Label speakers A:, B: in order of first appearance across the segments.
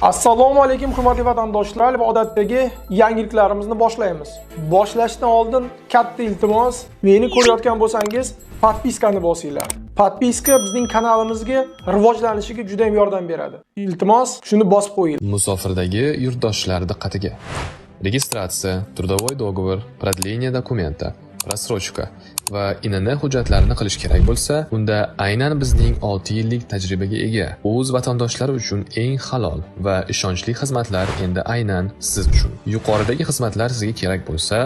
A: Assalomu alaykum, hurmatli vatandoshlar, va odatdagi yangiliklarimizni boshlaymiz. Boshlashdan oldin katta iltimos, meni ko'rayotgan bo'lsangiz, подписка ni bosinglar. Подписка bizning kanalimizga rivojlanishiga juda ham yordam beradi. Iltimos, shuni bosib qo'yinglar.
B: Musofirdagi yurtdoshlar diqqatiga. Регистрация, трудовой договор, продление документа, рассрочка va ИНН hujjatlarini qilish kerak bo'lsa, unda aynan bizning 6 yillik tajribaga ega o'z vatandoshlari uchun eng halol va ishonchli xizmatlar endi aynan siz uchun. Yuqoridagi xizmatlar sizga kerak bo'lsa,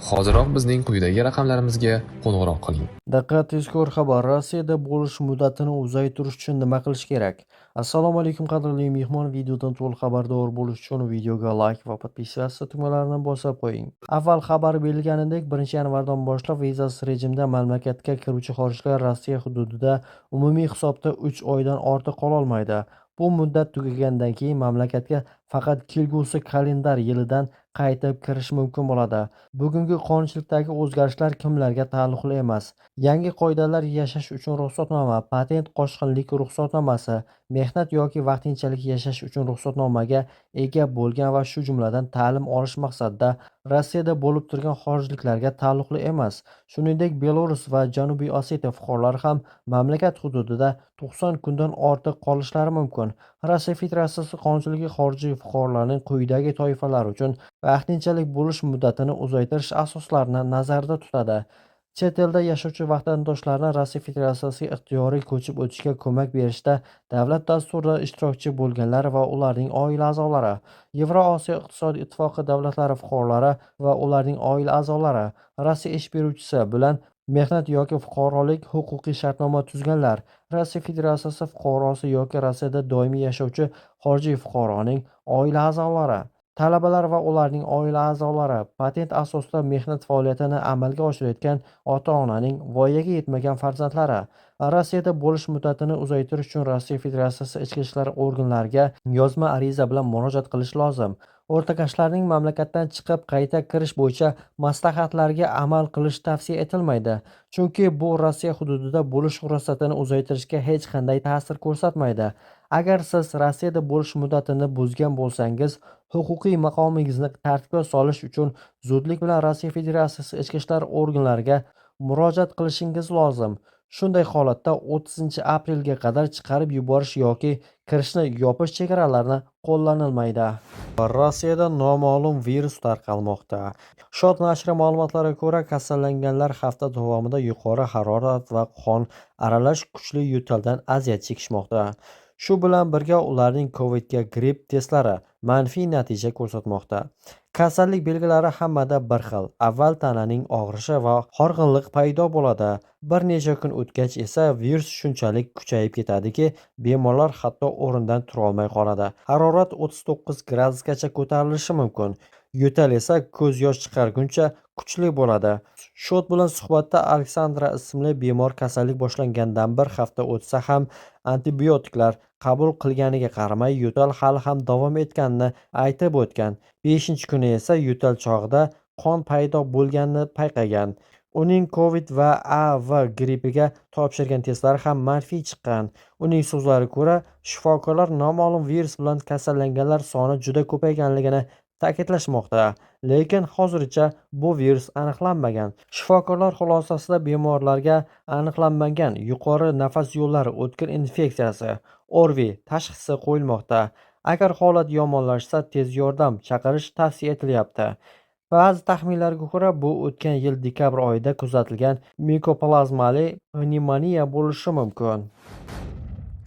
B: hoziroq bizning quyidagi raqamlarimizga qo'ng'iroq qiling.
C: Diqqat, tezkor xabar! Rossiyada bo'lish muddatini uzaytirish uchun nima qilish kerak? Assalomu alaykum, qadrli mehmon. Videodan to'liq xabardor bo'lish uchun videoga like va подписаться tugmalarini bosib qo'ying. Avval xabar berilganidek, 1-yanvardan boshlab vizasiz rejimda mamlakatga kiruvchi xorijliklar Rossiya hududida umumiy hisobda 3 oydan ortiq qololmaydi. Bu muddat tugagandan keyin mamlakatga faqat kelgusi kalendar yilidan qaytib kirish mumkin bo'ladi. Bugungi qonunchilikdagi o'zgarishlar kimlarga taalluqli emas? Yangi qoidalar yashash uchun ruxsatnoma, patent, qochqinlik ruxsatnomasi, mehnat yoki vaqtinchalik yashash uchun ruxsatnomaga ega bo'lgan va shu jumladan ta'lim olish maqsadida Rossiyada bo'lib turgan xorijliklarga taalluqli emas. Shuningdek, Belarus va Janubiy Osetiya fuqarolari ham mamlakat hududida 90 kundan ortiq qolishlari mumkin. Rossiya Federatsiyasi qonunchiligi xorijiy fuqarolarning quyidagi toifalari uchun vaqtinchalik bo'lish muddatini uzaytirish asoslarini nazarda tutadi: Chet elda yashovchi vatandoshlarni Rossiya Federatsiyasiga ixtiyoriy ko'chib o'tishga ko'mak berishda davlat dasturida ishtirokchi bo'lganlar va ularning oila a'zolari, Yevrosiyo iqtisodiy ittifoqi davlatlari fuqarolari va ularning oila a'zolari, Rossiya ish beruvchisi bilan mehnat yoki fuqarolik huquqiy shartnoma tuzganlar, Rossiya Federatsiyasi fuqarosi yoki Rossiyada doimiy yashovchi xorijiy fuqaroning oila a'zolari, talabalar va ularning oila a'zolari, patent asosida mehnat faoliyatini amalga oshirayotgan ota-onaning voyaga yetmagan farzandlari. Rossiyada bo'lish muddatini uzaytirish uchun Rossiya Federatsiyasi ichki ishlar organlariga yozma ariza bilan murojaat qilish lozim. O'rtakashlarning mamlakatdan chiqib qayta kirish bo'yicha maslahatlariga amal qilish tavsiya etilmaydi, chunki bu Rossiya hududida bo'lish ruxsatini uzaytirishga hech qanday ta'sir ko'rsatmaydi. Agar siz Rossiyada bo'lish muddatini buzgan bo'lsangiz, huquqiy maqomingizni tartibga solish uchun zudlik bilan Rossiya Federatsiyasi ichki ishlar organlariga murojaat qilishingiz lozim. Shunday holatda 30-aprelga qadar chiqarib yuborish yoki kirishni yopish chegaralarini qo'llanilmaydi. Rossiyada noma'lum virus tarqalmoqda. Shot nashri ma'lumotlariga ko'ra, kasallanganlar hafta davomida yuqori harorat va qon aralash kuchli yo'taldan aziyat chekishmoqda. Shu bilan birga ularning COVIDga gripp testlari manfiy natija ko'rsatmoqda. Kasallik belgilari hammada bir xil. Avval tananing og'rishi va horg'inlik paydo bo'ladi. Bir necha kun o'tgach esa virus shunchalik kuchayib ketadiki, bemorlar hatto o'rnidan turolmay qoladi. Harorat 39 gradusgacha ko'tarilishi mumkin. Yo'tal esa ko'z yosh chiqarguncha kuchli bo'ladi. Shot bilan suhbatda Aleksandra ismli bemor kasallik boshlanganidan bir hafta o'tsa ham antibiotiklar qabul qilganiga qaramay yo'tal hali ham davom etganini aytib o'tgan. 5-kuni esa yo'tal chog'ida qon paydo bo'lganini payqagan. Uning COVID va A V grippiga topshirgan testlari ham manfiy chiqqan. Uning so'zlariga ko'ra, shifokorlar noma'lum virus bilan kasallanganlar soni juda ko'payganligini ta'kidlashmoqda. Lekin hozircha bu virus aniqlanmagan. Shifokorlar xulosasida bemorlarga aniqlanmagan yuqori nafas yo'llari o'tkir infeksiyasi ORVI tashxisi qo'yilmoqda. Agar holat yomonlashsa, tez yordam chaqirish tavsiya etilyapti. Ba'zi taxminlarga ko'ra, bu o'tgan yil dekabr oyida kuzatilgan mikoplazmali pnevmoniya bo'lishi mumkin.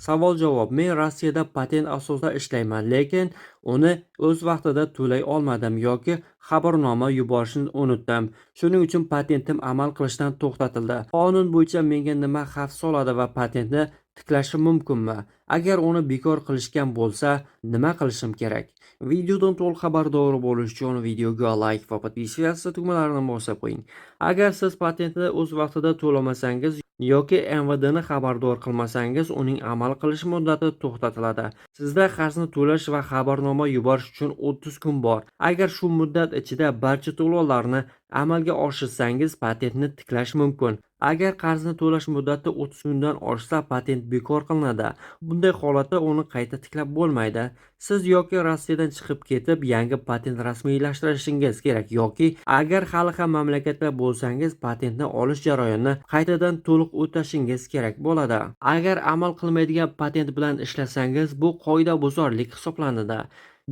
D: Savol-javob: Men Rossiyada patent asosida ishlayman, lekin uni o'z vaqtida to'lay olmadim yoki xabarnoma yuborishni unutdim. Shuning uchun patentim amal qilishdan to'xtatildi. Qonun bo'yicha menga nima xavf soladi va patentni tiklashim mumkinmi? Agar uni bekor qilishgan bo'lsa, nima qilishim kerak? Videodan to'liq xabardor bo'lish uchun videoga like va подписаться tugmalarini bosib qo'ying. Agar siz patentni o'z vaqtida to'lamasangiz yoki МВД ni xabardor qilmasangiz, uning amal qilish muddati to'xtatiladi. Sizda qarzni to'lash va xabarnoma yuborish uchun 30 kun bor. Agar shu muddat ichida barcha to'lovlarni amalga oshirsangiz, patentni tiklash mumkin. Agar qarzni to'lash muddati 30 kundan oshsa, patent bekor qilinadi. Bunday holatda uni qayta tiklab bo'lmaydi. Siz yoki Rossiyadan chiqib ketib, yangi patent rasmiylashtirishingiz kerak yoki agar hali ham mamlakatda bo'lsangiz, patentni olish jarayonini qaytadan to'liq o'tashingiz kerak bo'ladi. Agar amal qilmaydigan patent bilan ishlasangiz, bu qoidabuzarlik hisoblanadi.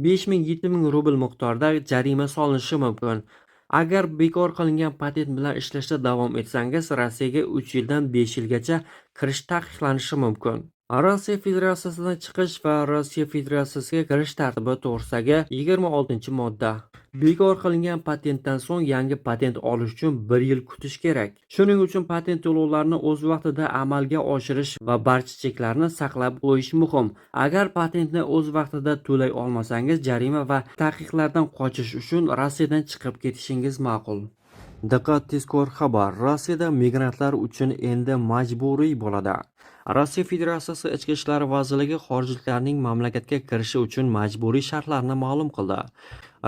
D: 5000-7000 rubl miqdorida jarima solinishi mumkin. Agar bekor qilingan patent bilan ishlashda davom etsangiz, Rossiyaga 3 yildan 5 yilgacha kirish taqiqlanishi mumkin. Rossiya Federatsiyasidan chiqish va Rossiya Federatsiyasiga kirish tartibi to'g'risidagi 26-modda. Bekor qilingan patentdan so'ng yangi patent olish uchun 1 yil kutish kerak. Shuning uchun patent to'lovlarini o'z vaqtida amalga oshirish va barcha cheklarni saqlab qo'yish muhim. Agar patentni o'z vaqtida to'lay olmasangiz, jarima va taqiqlardan qochish uchun Rossiyadan chiqib ketishingiz ma'qul. Diqqat, tezkor xabar! Rossiyada migrantlar uchun endi majburiy bo'ladi. Rossiya Federatsiyasi Ichki ishlar vazirligi xorijliklarning mamlakatga kirishi uchun majburiy shartlarni ma'lum qildi.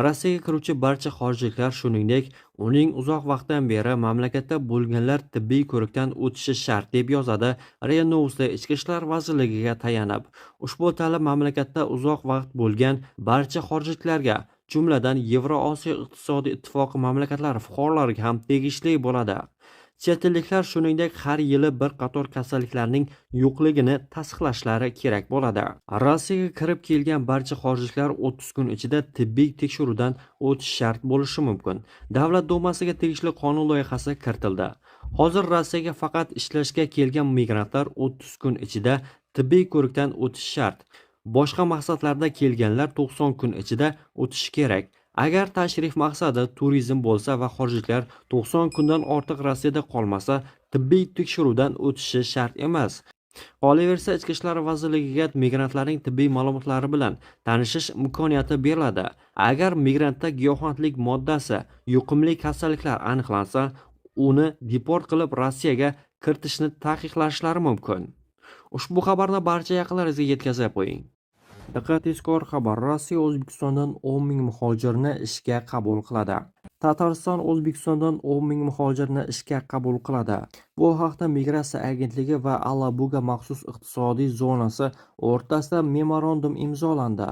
D: Rossiyaga kiruvchi barcha xorijliklar, shuningdek, uning uzoq vaqtdan beri mamlakatda bo'lganlar tibbiy ko'rikdan o'tishi shart, deb yozadi RIA Novosti Ichki ishlar vazirligiga tayanib. Ushbu talab mamlakatda uzoq vaqt bo'lgan barcha xorijliklarga, jumladan Yevrosiyo iqtisodiy ittifoqi mamlakatlari fuqarolariga ham tegishli bo'ladi. Chet elliklar, shuningdek, har yili bir qator kasalliklarning yo'qligini tasdiqlashlari kerak bo'ladi. Rossiyaga kirib kelgan barcha xorijliklar 30 kun ichida tibbiy tekshiruvdan o'tish shart bo'lishi mumkin. Davlat dumasiga tegishli qonun loyihasi kiritildi. Hozir Rossiyaga faqat ishlashga kelgan migrantlar 30 kun ichida tibbiy ko'rikdan o'tishi shart. Boshqa maqsadlarda kelganlar 90 kun ichida o'tishi kerak. Agar tashrif maqsadi turizm bo'lsa va xorijliklar 90 kundan ortiq Rossiyada qolmasa, tibbiy tekshiruvdan o'tishi shart emas. Qolaversa, Ichki ishlar vazirligiga migrantlarning tibbiy ma'lumotlari bilan tanishish imkoniyati beriladi. Agar migrantda giyohvandlik moddasi, yuqumli kasalliklar aniqlansa, uni deport qilib Rossiyaga kiritishni taqiqlashlari mumkin. Ushbu xabarni barcha yaqinlaringizga yetkazib qo'ying. Diqqat, tezkor xabar! Rossiya O'zbekistondan 10 ming muhojirni ishga qabul qiladi. Tatariston O'zbekistondan 10 ming muhojirni ishga qabul qiladi. Bu haqda Migratsiya agentligi va Alabuga maxsus iqtisodiy zonasi o'rtasida memorandum imzolandi.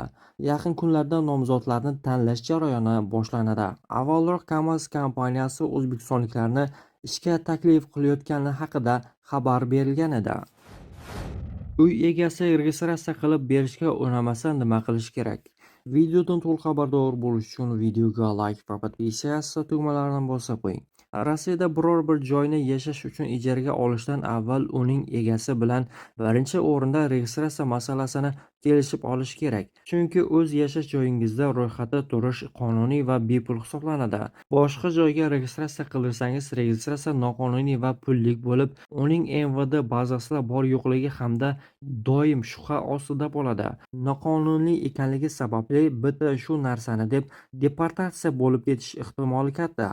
D: Yaqin kunlarda nomzodlarni tanlash jarayoni boshlanadi. Avvalroq Kamaz kompaniyasi o'zbekistonliklarni ishga taklif qilayotgani haqida xabar berilgan edi. Uy egasi registratsiya qilib berishga unamasa nima qilish kerak? Videodan to'liq xabardor bo'lish uchun videoga like va подписаться tugmalarini bosib qo'ying. Rossiyada biror bir joyni yashash uchun ijaraga olishdan avval uning egasi bilan birinchi o'rinda registratsiya masalasini kelishib olish kerak. Chunki o'z yashash joyingizda ro'yxatda turish qonuniy va bepul hisoblanadi. Boshqa joyga registratsiya qildirsangiz, registratsiya noqonuniy va pullik bo'lib, uning МВД bazasida bor-yo'qligi hamda doim shubha ostida bo'ladi. Noqonuniy ekanligi sababli bitta shu narsani deb deportatsiya bo'lib ketish ehtimoli katta.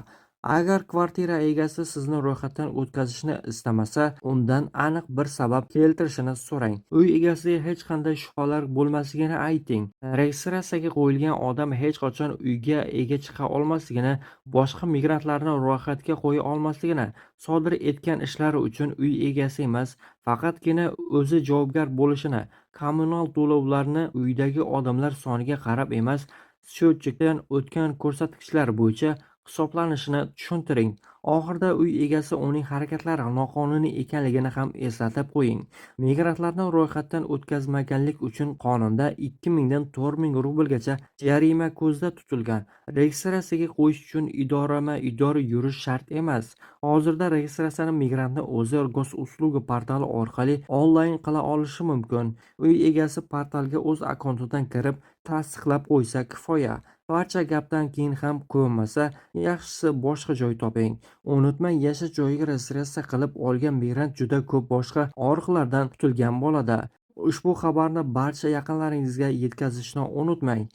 D: Agar kvartira egasi sizni ro'yxatdan o'tkazishni istamasa, undan aniq bir sabab keltirishini so'rang. Uy egasiga hech qanday shubhalar bo'lmasligini ayting. Registratsiyaga qo'yilgan odam hech qachon uyga ega chiqa olmasligini, boshqa migrantlarni ro'yxatga qo'ya olmasligini, sodir etgan ishlari uchun uy egasi emas, faqatgina o'zi javobgar bo'lishini, kommunal to'lovlarni uydagi odamlar soniga qarab emas, счетчик dan o'tgan ko'rsatkichlar bo'yicha hisoblanishini tushuntiring. Oxirida uy egasi uning harakatlari noqonuniy ekanligini ham eslatib qo'ying. Migrantlarni ro'yxatdan o'tkazmaganlik uchun qonunda 2000 dan 4000 rublgacha jarima ko'zda tutilgan. Registratsiyaga qo'yish uchun idorama-idora yurish shart emas. Hozirda registratsiyani migrantni o'zi Госуслуги portali orqali onlayn qila olishi mumkin. Uy egasi portalga o'z akkauntidan kirib, tasdiqlab qo'ysa kifoya. Barcha gapdan keyin ham ko'nmasa, yaxshisi boshqa joy toping. Unutmang, yashash joyiga registratsiya qilib olgan migrant juda ko'p boshqa og'riqlardan qutulgan bo'ladi. Ushbu xabarni barcha yaqinlaringizga yetkazishni unutmang.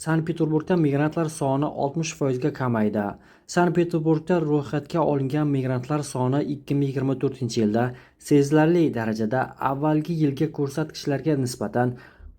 D: Sankt-Peterburgda migrantlar soni 60% ga kamaydi. Sankt-Peterburgda ro'yxatga olingan migrantlar soni 2024-yilda sezilarli darajada avvalgi yilgi ko'rsatkichlarga nisbatan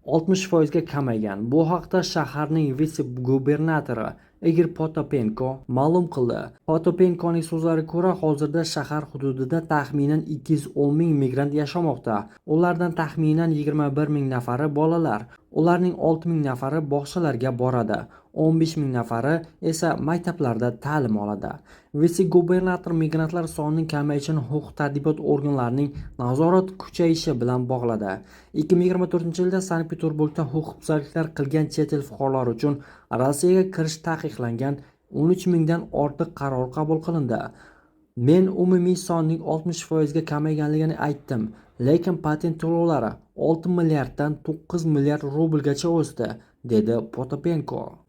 D: 60% ga kamaygan. Bu haqda shaharning vitse-gubernatori Igor Potapenko ma'lum qildi. Potapenkoning so'zlariga ko'ra, hozirda shahar hududida taxminan 210 ming migrant yashamoqda. Ulardan taxminan 21 ming nafari bolalar. Ularning 6 ming nafari bog'chalarga boradi. 15 ming nafari esa maktablarda ta'lim oladi. Vitse-gubernator migrantlar sonining kamayishini huquq-tartibot organlarining nazorat kuchayishi bilan bog'ladi. 2024-yilda Sankt-Peterburgda huquqbuzarliklar qilgan chet el fuqarolari uchun Rossiyaga kirish taqiqlangan 13 mingdan ortiq qaror qabul qilindi. Men umumiy sonning 60% ga kamayganligini aytdim, lekin patent to'lovlari 6 milliarddan 9 milliard rublgacha o'sdi, dedi Potapenko.